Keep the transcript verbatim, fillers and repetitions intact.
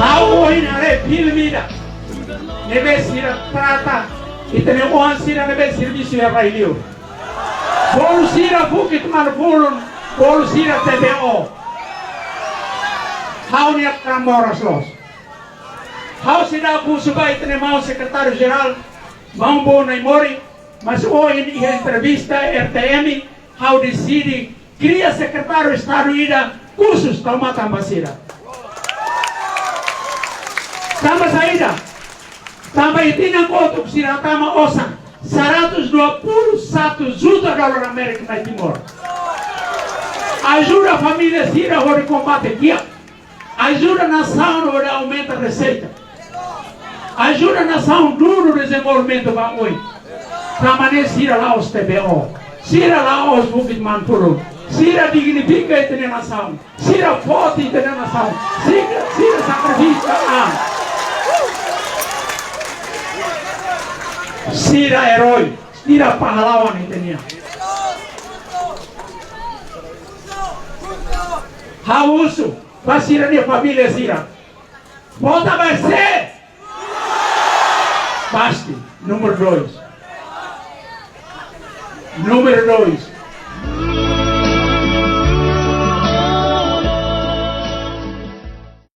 Ha'u ohin haree filme ida ne'ebé sira trata ita-nia oan sira ne'ebé servisu iha rai-li'ur. Bolu sira Bukit Manupulun, bolu sira T B O. Ha'u-nia laran moras loos. Ha'u seidauk husu ba ita-nia maun sekretáriu jerál, maun Boo Naimori, mas ohin iha entrevista R T M, ha'u deside kria sekretáriu estadu ida khusus tau matan ba sira. Tanba saida? Tanba iha tinan kotuk sira tama osan seratus dua puluh satu juta dolar Amérika mai Timor. Ajuda família sira hodi kombate kiak. Ajuda nasaun hodi aumenta reseita. Ajuda nasaun dudu dezenvolvimentu ba oin. Tanba ne'e sira la'ós T B O. Sira la'ós Bukit Manupulun. Sira dignifika ita-nia nasaun. Sira foti ita-nia nasaun. Sira, sira sakrifika an. Sira erói. Sira pahlawan ita-nian. Ha'u husu ba sira-nia família sira. Vota ba sé? Basti, númeru dois. Númeru dois.